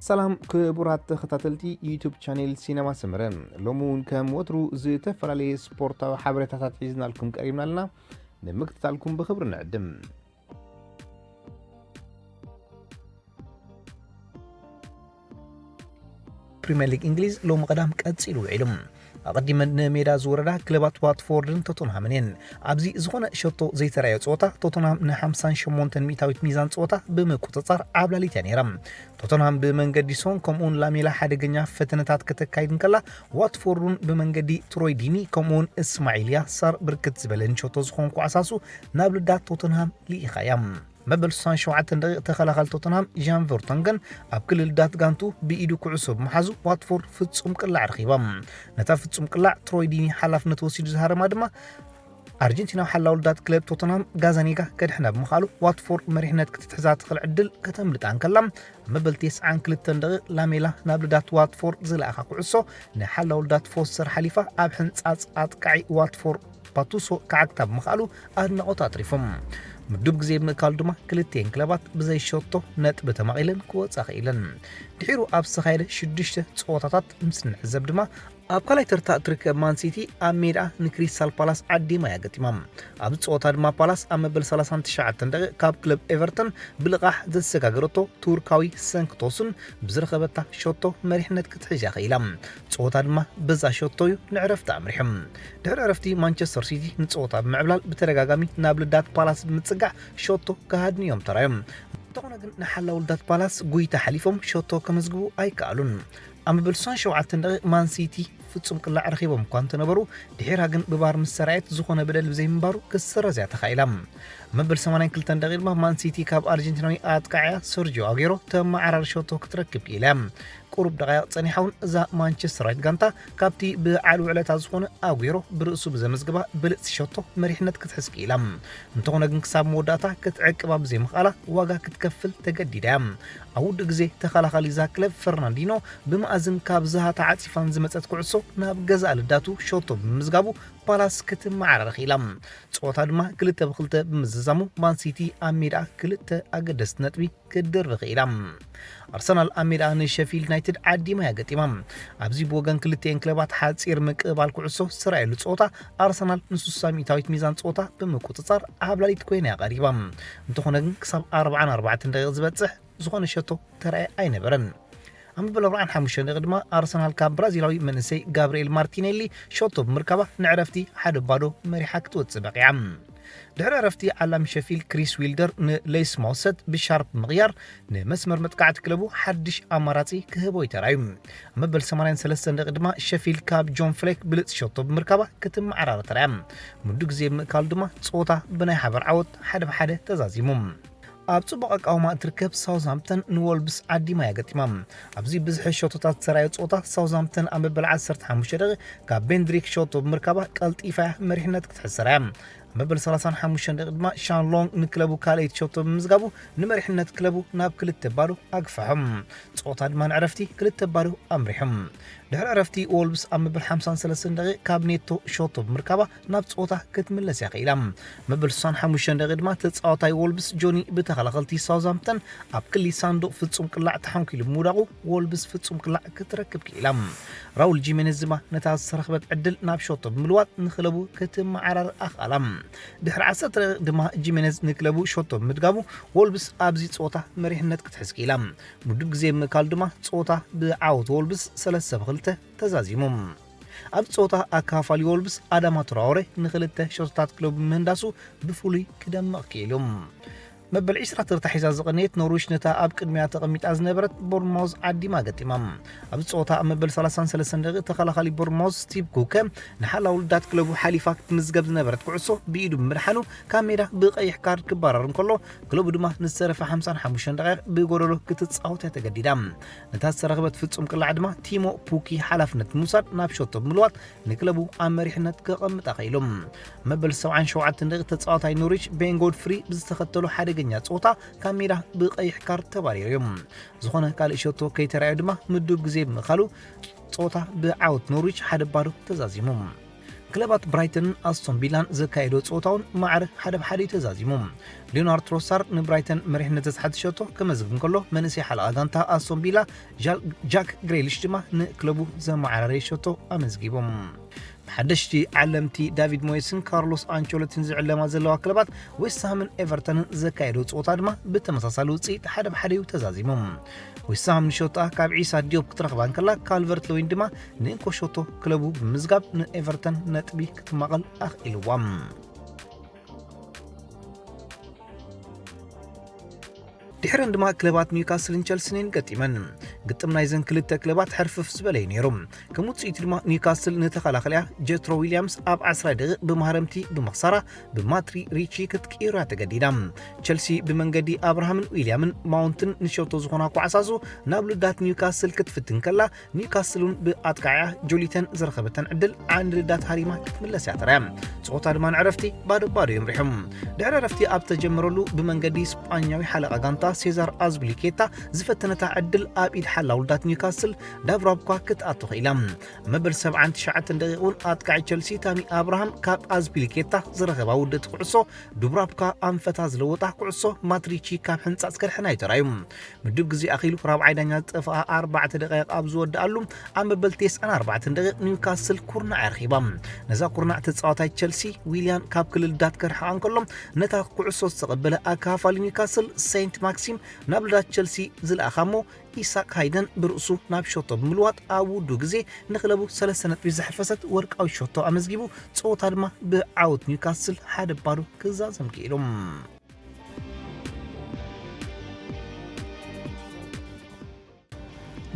ሰላም ክቡራት ተኸታተልቲ ዩቱብ ቻኔል ሲነማ ሰመረ፣ ሎሚ እውን ከም ወትሩ ዝተፈላለየ ስፖርታዊ ሓበሬታታት ሒዝናልኩም ቀሪብና ኣለና። ንምክትታልኩም ብኽብሪ ንዕድም። ፕሪምየር ሊግ እንግሊዝ ሎሚ ቀዳም ቀጺሉ ውዒሉ። ኣቐዲመን ንሜዳ ዝወረዳ ክለባት ዋትፎርድን ቶተንሃምን እየን። ኣብዚ ዝኾነ ሸቶ ዘይተራእየ ጸወታ፣ ቶተንሃም ን ሓምሳን ሸሞንተን ሚእታዊት ሚዛን ጸወታ ብምቁጽጻር ዓብላሊት እያ ነይራ። ቶተንሃም ብመንገዲ ሶን ከምኡውን ላሜላ ሓደገኛ ፈተነታት ከተካይድ እንከላ፣ ዋትፎርድ እውን ብመንገዲ ትሮይ ዲኒ ከምኡውን እስማዒል ያሳር ብርክት ዝበለ ንሸቶ ዝኾን ኳዕሳሱ ናብ ልዳት ቶተንሃም ልኢኻ እያ። መበል ስሳን ሸውዓተን ደቂቕ ተኸላኻሊ ቶተንሃም ዣን ቨርቶንገን ኣብ ክልል ልዳት ጋንቱ ብኢዱ ኩዕሶ ብምሓዙ ዋትፎርድ ፍጹም ቅላዕ ረኺባ። ነታ ፍጹም ቅላዕ ትሮይ ዲኒ ሓላፍነት ወሲዱ ዝሃረማ ድማ ኣርጀንቲናዊ ሓላው ልዳት ክለብ ቶተንሃም ጋዛኔጋ ከድሕና ብምኽኣሉ፣ ዋትፎርድ መሪሕነት ክትትሕዛ ትኽእል ዕድል ከተምልጣ እንከላ፣ ኣብ መበል ተስዓን ክልተን ደቂቕ ላሜላ ናብ ልዳት ዋትፎርድ ዝለኣኻ ኩዕሶ ንሓላው ልዳት ፎስተር ሓሊፋ ኣብ ሕንጻጽ ኣጥቃዒ ዋትፎርድ ፓቱሶ ክዓግታ ብምኽኣሉ ኣድናቖት ኣትሪፎም። ምዱብ ግዜ ብምእካሉ ድማ ክልቲኤን ክለባት ብዘይ ሸቶ ነጥቢ ተማቒለን ክወጻ ክኢለን። ድሒሩ ኣብ ዝተኻየደ ሽዱሽተ ጸወታታት ምስ ንዕዘብ ድማ፣ ኣብ ካልኣይ ተርታ እትርከብ ማን ሲቲ ኣብ ሜዳ ንክሪስታል ፓላስ ዓዲማ እያ ገጢማ። ኣብዚ ጸወታ ድማ ፓላስ ኣብ መበል ሰላሳን ትሽዓተን ደቂቕ ካብ ክለብ ኤቨርተን ብልቓሕ ዘሰጋገረቶ ቱርካዊ ሰንክቶስን ብዝረኸበታ ሸቶ መሪሕነት ክትሕዝ እያ ኽኢላ። ጸወታ ድማ በዛ ሸቶ እዩ ንዕረፍቲ ኣምሪሑ። ድሕሪ ዕረፍቲ ማንቸስተር ሲቲ ንጸወታ ብምዕብላል ብተደጋጋሚ ናብ ልዳት ፓላስ ብምጽጋዕ ሸቶ ክሃድኑ እዮም ተራዮም። እንተኾነ ግን ንሓላው ልዳት ፓላስ ጉይታ ሓሊፎም ሸቶ ከመዝግቡ ኣይከኣሉን። ኣብ መበል ስሳን ሸውዓተን ደቂቕ ማን ሲቲ ፍጹም ቅላዕ ረኺቦም እኳ እንተነበሩ፣ ድሒራ ግን ብቫር ምስ ተራእየት ዝኾነ በደል ብዘይምንባሩ ክትስረዝ እያ ተኻኢላ። ኣብ መበል ሰማንያን ክልተን ደቂቕ ድማ ማን ሲቲ ካብ ኣርጀንቲናዊ ኣጥቃዕያ ሰርጂዮ ኣጉዌሮ ተመዓራሪ ሸቶ ክትረክብ ክኢላ እያ። ቁሩብ ደቃይቕ ጸኒሓ እውን እዛ ማንቸስተራዊት ጋንታ ካብቲ በዓል ውዕለታ ዝኾነ ኣጉዌሮ ብርእሱ ብዘመዝግባ ብልጽቲ ሸቶ መሪሕነት ክትሕዝ ክኢላ። እንተኾነ ግን ክሳብ መወዳእታ ክትዕቅባ ብዘይምኽኣላ ዋጋ ክትከፍል ተገዲዳ እያ። ኣብ ውዱእ ግዜ ተኸላኻሊ እዛ ክለብ ፈርናንዲኖ ብመኣዝን ካብ ዝሃ ተዓጺፋን ዝመጸት ኩዕሶ ናብ ገዛእ ልዳቱ ሸቶ ብምምዝጋቡ ፓላስ ክትመዓራረ ክኢላ። ጸወታ ድማ ክልተ ብክልተ ብምዝዛሙ ማን ሲቲ ኣብ ሜዳ ክልተ ኣገደስቲ ነጥቢ ክትድርቢ ክኢላ። ኣርሰናል ኣብ ሜዳ ንሸፊልድ ዩናይትድ ዓዲማ እያ ገጢማ። ኣብዚ ብወገን ክልቲኤን ክለባት ሓጺር ምቅብባል ኩዕሶ ዝተራእየሉ ጸወታ፣ ኣርሰናል ንስሳ ሚእታዊት ሚዛን ጸወታ ብምቁጽጻር ዓብላሊት ኮይና እያ ቀሪባ። እንተኾነ ግን ክሳብ ኣርባዓን ኣርባዕተን ደቂቕ ዝበጽሕ ዝኾነ ሸቶ ተራእየ ኣይነበረን። ኣብ መበል ኣርባዓን ሓሙሽተን ደቂቕ ድማ ኣርሰናል ካብ ብራዚላዊ መንእሰይ ጋብርኤል ማርቲኔሊ ሸቶ ብምርካባ ንዕረፍቲ ሓደ ባዶ መሪሓ ክትወጽእ በቒዓ። ድሕሪ ዕረፍቲ ዓላሚ ሸፊልድ ክሪስ ዊልደር ንሌስ ማውሰት ብሻርፕ ብምቕያር ንመስመር መጥቃዕቲ ክለቡ ሓድሽ ኣማራጺ ክህቦ እዩ ተራእዩ። ኣብ መበል ሰማንያን ሰለስተን ደቂቕ ድማ ሸፊልድ ካብ ጆን ፍሌክ ብልጽ ሸቶ ብምርካባ ክትመዓራረ ተራእያ። ምዱ ግዜ ብምእካሉ ድማ ጸወታ ብናይ ሓበር ዓወት ሓደ ብሓደ ተዛዚሙ። ኣብ ጽቡቕ ኣቃውማ እትርከብ ሳውዝሃምፕተን ንወልብስ ዓዲማ እያ ገጢማ። ኣብዚ ብዝሒ ሸቶታት ዝተራእየ ጸወታ ሳውዝሃምፕተን ኣብ መበል ዓሰርተ ሓሙሽተ ደቂቕ ካብ ቤንድሪክ ሸቶ ብምርካባ ቀልጢፋ እያ መሪሕነት ክትሕዝ ተራእያ። ኣብ መበል ሰላሳን ሓሙሽተን ደቂቕ ድማ ሻን ሎንግ ንክለቡ ካልኣይቲ ሸቶ ብምምዝጋቡ ንመሪሕነት ክለቡ ናብ ክልተ ባዶ ኣግፍሖም። ጸወታ ድማ ንዕረፍቲ ክልተ ባዶ ኣምሪሖም። ድሕሪ ዕረፍቲ፣ ወልብስ ኣብ መበል ሓምሳን ሰለስተን ደቂቕ ካብ ኔቶ ሸቶ ብምርካባ ናብ ጸወታ ክትምለስ እያ ክኢላ። መበል ስሳን ሓሙሽተን ደቂቕ ድማ ተጻዋታይ ወልብስ ጆኒ ብተኸላኸልቲ ሳውዝሃምፕተን ኣብ ክሊ ሳንዱቕ ፍጹም ቅላዕ ተሓንኪሉ ብምውዳቑ፣ ወልብስ ፍጹም ቅላዕ ክትረክብ ክኢላ። ራውል ጂሜኔዝ ድማ ነታ ዝተረኽበት ዕድል ናብ ሸቶ ብምልዋጥ ንክለቡ ክትመዓራር ኣኽኣላ። ድሕሪ ዓሰርተ ደቂቕ ድማ ጂሜኔዝ ንክለቡ ሸቶ ብምድጋሙ፣ ወልብስ ኣብዚ ጸወታ መሪሕነት ክትሕዝ ክኢላ። ምዱብ ግዜ ብምእካል ድማ ጸወታ ብዓወት ወልብስ ሰለስተ ብክልተ ተዛዚሙ። ኣብ ጸወታ ኣካፋሊ ወልብስ ኣዳማ ትራኦሬ ንክልተ ሸቶታት ክለቡ ብምህንዳሱ ብፍሉይ ክደምቕ ክኢሉ። መበል ዕስራ ተርታ ሒዛ ዝቐነየት ኖርዊች ነታ ኣብ ቅድሚያ ተቐሚጣ ዝነበረት ቦርንማውዝ ዓዲማ ገጢማ። ኣብዚ ጸወታ ኣብ መበል ሰላሳን ሰለስተን ደቂቕ ተኸላኻሊ ቦርንማውዝ ስቲቭ ኩከ ንሓላው ልዳት ክለቡ ሓሊፋ ክትምዝገብ ዝነበረት ኩዕሶ ብኢዱ ብምድሓኑ ካብ ሜዳ ብቐይሕ ካርድ ክባረር እንከሎ፣ ክለቡ ድማ ንዝተረፈ ሓምሳን ሓሙሽተን ደቂቕ ብጎደሎ ክትጻወት እያ ተገዲዳ። ነታ ዝተረኽበት ፍጹም ቅላዕ ድማ ቲሞ ፑኪ ሓላፍነት ብምውሳድ ናብ ሸቶ ብምልዋጥ ንክለቡ ኣብ መሪሕነት ከቐምጣ ኽኢሉ። መበል ሰብዓን ሸውዓተን ደቂቕ ተጻዋታይ ኖርዊች ቤን ጎድፍሪ ብዝተኸተሎ ሓደገኛ ጸወታ ካብ ሜዳ ብቐይሕ ካርድ ተባሪሩ እዩ። ዝኾነ ካልእ ሸቶ ከይተራእዮ ድማ ምዱብ ግዜ ብምእካሉ ጸወታ ብዓወት ኖርዊች ሓደ ባዶ ተዛዚሙ። ክለባት ብራይተንን ኣስቶን ቪላን ዘካየዶ ጸወታ እውን ማዕረ ሓደ ብሓደ እዩ ተዛዚሙ። ሊዮናርድ ትሮሳር ንብራይተን መሪሕነት ዘስሓተ ሸቶ ከመዝግብ እንከሎ፣ መንእሰይ ሓለቓ ጋንታ ኣስቶን ቪላ ጃክ ግሬሊሽ ድማ ንክለቡ ዘመዓራረየ ሸቶ ኣመዝጊቦም። ሓደሽቲ ዓለምቲ ዳቪድ ሞየስን ካርሎስ ኣንቸሎቲን ዝዕለማ ዘለዋ ክለባት ዌስትሃምን ኤቨርተንን ዘካየዶ ጸወታ ድማ ብተመሳሳሊ ውጽኢት ሓደ ብሓደ እዩ ተዛዚሙ። ዌስትሃም ንሸቶኣ ካብ ዒሳ ዲዮብ ክትረኽባ እንከላ፣ ካልቨርት ሎዊን ድማ ንእንኮ ሸቶ ክለቡ ብምዝጋብ ንኤቨርተን ነጥቢ ክትማቐል ኣኽኢልዋ። ድሕረን ድማ ክለባት ኒውካስልን ቸልሲን ገጢመን። ግጥም ናይዘን ክልተ ክለባት ሕርፍፍ ዝበለ እዩ ነይሩ። ከም ውፅኢቱ ድማ ኒውካስል ንተኸላኸሊያ ጀትሮ ዊልያምስ ኣብ ዓስራይ ደቂቕ ብማህረምቲ ብምኽሳራ ብማትሪ ሪቺ ክትቅይራ ተገዲዳ። ቸልሲ ብመንገዲ ኣብርሃምን ዊልያምን ማውንትን ንሸቶ ዝኾና ኳዕሳሱ ናብ ልዳት ኒውካስል ክትፍትን ከላ፣ ኒውካስል እውን ብኣጥቃዕያ ጆሊተን ዝረኸበተን ዕድል ዓንዲ ልዳት ሃሪማ ክትምለስ እያ ተራያ። ጸወታ ድማ ንዕረፍቲ ባዶ ባዶ እዮም ሪሖም። ድሕሪ ዕረፍቲ ኣብ ተጀመረሉ ብመንገዲ ስጳኛዊ ሓለቓ ጋንታ ሴዛር ኣዝፒሊኬታ ዝፈተነታ ዕድል ኣብ ኢድ ሓላው ልዳት ኒውካስል ዳብራብኳ ክትኣቱ ክኢላ። መበል ሰብዓን ትሽዓተን ደቂቕ እውን ኣጥቃዒ ቸልሲ ታሚ ኣብርሃም ካብ ኣዝፒሊኬታ ዝረኸባ ውድእቲ ኩዕሶ ዱብራብካ ኣንፈታ ዝለወጣ ኩዕሶ ማትሪቺ ካብ ሕንጻጽ ከድሕና እዩ ተራዩ። ምድብ ግዜ ኣኺሉ ራብዓይ ዳኛ ዝጠፍኣ ኣርባዕተ ደቂቕ ኣብ ዝወድኣሉ ኣብ መበል ተስዓን ኣርባዕተን ደቂቕ ኒውካስል ኩርናዕ ኣርኺባ። ነዛ ኩርናዕ ተጻዋታይ ቸልሲ ዊልያን ካብ ክልል ዳት ከርሕቓ እንከሎ ነታ ኩዕሶ ዝተቐበለ ኣካፋሊ ኒውካስል ሴንት ማክሲም ናብ ልዳት ቸልሲ ዝለኣኻ እሞ ኢሳቅ ሃይደን ብርእሱ ናብ ሸቶ ብምልዋጥ ኣብ ውዱ ግዜ ንክለቡ ሰለስተ ነጥቢ ዘሕፈሰት ወርቃዊ ሸቶ ኣመዝጊቡ። ጸወታ ድማ ብዓወት ኒውካስል ሓደ ባዶ ክዛዘም ክኢሉ።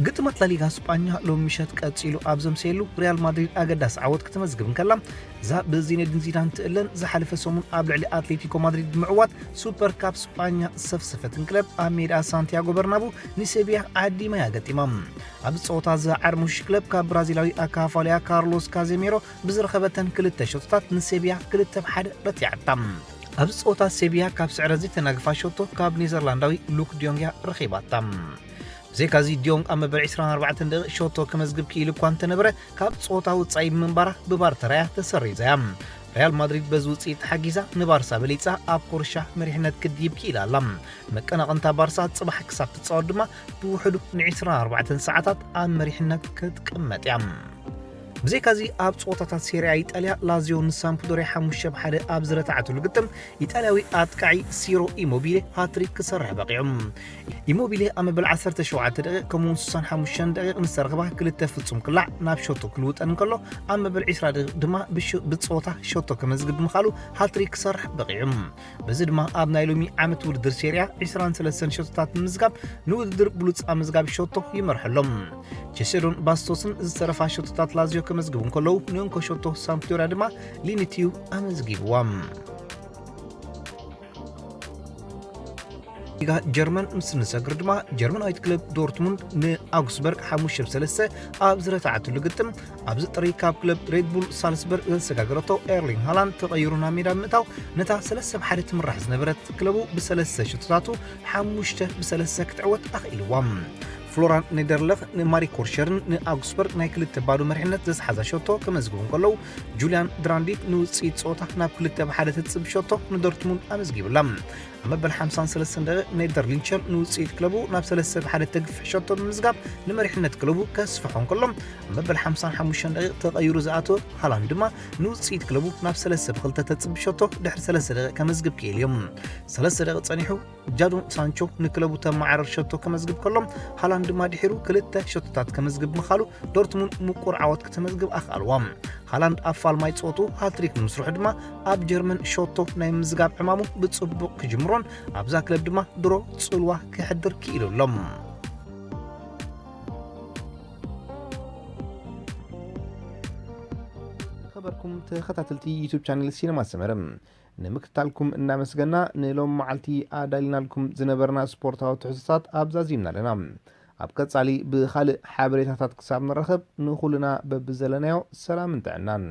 ግጥማት ላሊጋ ስጳኛ ሎሚ ምሸት ቀጺሉ ኣብ ዘምሰየሉ ሪያል ማድሪድ ኣገዳሲ ዓወት ክትመዝግብ እንከላ፣ እዛ ብዚነዲን ዚዳን ትእለን ዝሓለፈ ሰሙን ኣብ ልዕሊ ኣትሌቲኮ ማድሪድ ብምዕዋት ሱፐር ካፕ ስጳኛ ሰፍሰፈትን ክለብ ኣብ ሜዳ ሳንቲያጎ በርናቡ ንሴቪያ ዓዲማ እያ ገጢማ። ኣብዚ ጸወታ ዝዓርሙሽ ክለብ ካብ ብራዚላዊ ኣካፋልያ ካርሎስ ካዜሜሮ ብዝረኸበተን ክልተ ሸቶታት ንሴቪያ ክልተ ብ ሓደ ረቲዓታ። ኣብዚ ጸወታ ሴቪያ ካብ ስዕረት ዘይተናግፋ ሸቶ ካብ ኔዘርላንዳዊ ሉክ ዲዮንግ እያ ረኺባታ። ብዘይካዚ ዲዮንግ ኣብ መበል ዕስራን ኣርባዕተን ደቂቕ ሸቶ ከመዝግብ ክኢሉ እኳ እንተነበረ፣ ካብ ጸወታ ውጻኢ ብምንባራ ብቫር ተራያ ተሰሪዛ እያ። ሪያል ማድሪድ በዚ ውጽኢት ተሓጊዛ ንባርሳ በሊጻ ኣብ ኮርሻ መሪሕነት ክትድይብ ክኢላ ኣላ። መቀናቕንታ ባርሳ ጽባሕ ክሳብ ትጻወት ድማ ብውሕዱ ን ዕስራን ኣርባዕተን ሰዓታት ኣብ መሪሕነት ክትቅመጥ እያ። ብዘይካዚ ኣብ ጸወታታት ሴሪያ ኢጣልያ ላዚዮ ንሳምፕዶሪያ ሓሙሽተ ብ ሓደ ኣብ ዝረታዓትሉ ግጥም፣ ኢጣልያዊ ኣጥቃዒ ሲሮ ኢሞቢሌ ሃትሪክ ክሰርሕ በቒዑ። ኢሞቢሌ ኣብ መበል ዓሰርተ ሸውዓተ ደቂቕ ከምኡውን ስሳን ሓሙሽተን ደቂቕ ንዝተረኽባ ክልተ ፍጹም ክላዕ ናብ ሸቶ ክልውጠን እንከሎ፣ ኣብ መበል ዕስራ ደቂቕ ድማ ብሽ-፣ ብጸወታ ሸቶ ከመዝግብ ብምኻሉ ሃትሪክ ክሰርሕ በቒዑ። በዚ ድማ ኣብ ናይ ሎሚ ዓመት ውድድር ሴሪያ ዕስራን ሰለስተን ሸቶታት ብምምዝጋብ ንውድድር ብሉጽ ኣመዝጋቢ ሸቶ ይመርሑ ኣሎ። ቼሴዶን ባስቶስን ዝተረፋ ሸቶታት ላዚዮ ከመዝግቡ እንከለዉ፣ ንእንኮ ሸቶ ሳምፕዶሪያ ድማ ሊኒቲዩ ኣመዝጊብዋ። ሊጋ ጀርመን ምስ ንሰግር ድማ ጀርመናዊት ክለብ ዶርትሙንድ ንኣውግስበርግ ሓሙሽተ ብ ሰለስተ ኣብ ዝረታዓትሉ ግጥም፣ ኣብዚ ጥሪ ካብ ክለብ ሬድ ቡል ሳልስበርግ ዘሰጋገረቶ ኤርሊንግ ሃላንድ ተቐይሩ ናብ ሜዳ ብምእታው ነታ ሰለስተ ብ ሓደ ትምራሕ ዝነበረት ክለቡ ብሰለስተ ሸቶታቱ ሓሙሽተ ብ ሰለስተ ክትዕወት ኣኽኢልዋ። ፍሎራን ኔደርለኽ ንማሪ ኮርሸርን ንኣውግስበርግ ናይ ክልተ ባዶ መሪሕነት ዘስሓዛ ሸቶ ከመዝግቡ እንከለዉ፣ ጁልያን ድራንዲት ንውጽኢት ጸወታ ናብ ክልተ ብ ሓደ ተጽብ ሸቶ ንዶርትሙንድ ኣመዝጊቡላ። ኣብ መበል ሓምሳን ሰለስተን ደቂቕ ኔደር ሊንቸር ንውጽኢት ክለቡ ናብ ሰለስተ ብ ሓደ ተግፍሕ ሸቶ ብምምዝጋብ ንመሪሕነት ክለቡ ከስፍሖ እንከሎ፣ ኣብ መበል ሓምሳን ሓሙሽተን ደቂቕ ተቐይሩ ዝኣተወ ሃላንድ ድማ ንውጽኢት ክለቡ ናብ ሰለስተ ብ ክልተ ተጽብ ሸቶ ድሕሪ ሰለስተ ደቂቕ ከመዝግብ ክኢሉ እዩ። ሰለስተ ደቂቕ ጸኒሑ ጃዶን ሳንቾ ንክለቡ ተመዓረር ሸቶ ከመዝግብ ከሎ፣ ሃላንድ ድማ ድሒሩ ክልተ ሸቶታት ከመዝግብ ምኻሉ ዶርትሙንድ ምቁር ዓወት ከተመዝግብ ኣኽኣልዋ። ሃላንድ ኣብ ፋልማይ ጸወቱ ሃትሪክ ንምስርሑ ድማ ኣብ ጀርመን ሸቶ ናይ ምዝጋብ ዕማሙ ብጽቡቕ ክጅምሮን ኣብዛ ክለብ ድማ ድሮ ጽልዋ ክሕድር ክኢሉ ኣሎ። ዝኸበርኩም ተኸታተልቲ ዩቱብ ቻነል ሲነማ ሰመረ፣ ንምክትታልኩም እናመስገና፣ ንሎም መዓልቲ ኣዳሊናልኩም ዝነበርና ስፖርታዊ ትሕዝቶታት ኣብዛ ዚምና ኣለና። ኣብ ቀጻሊ ብኻልእ ሓበሬታታት ክሳብ ንራኸብ፣ ንኹልና በብዘለናዮ ሰላምን ጥዕናን።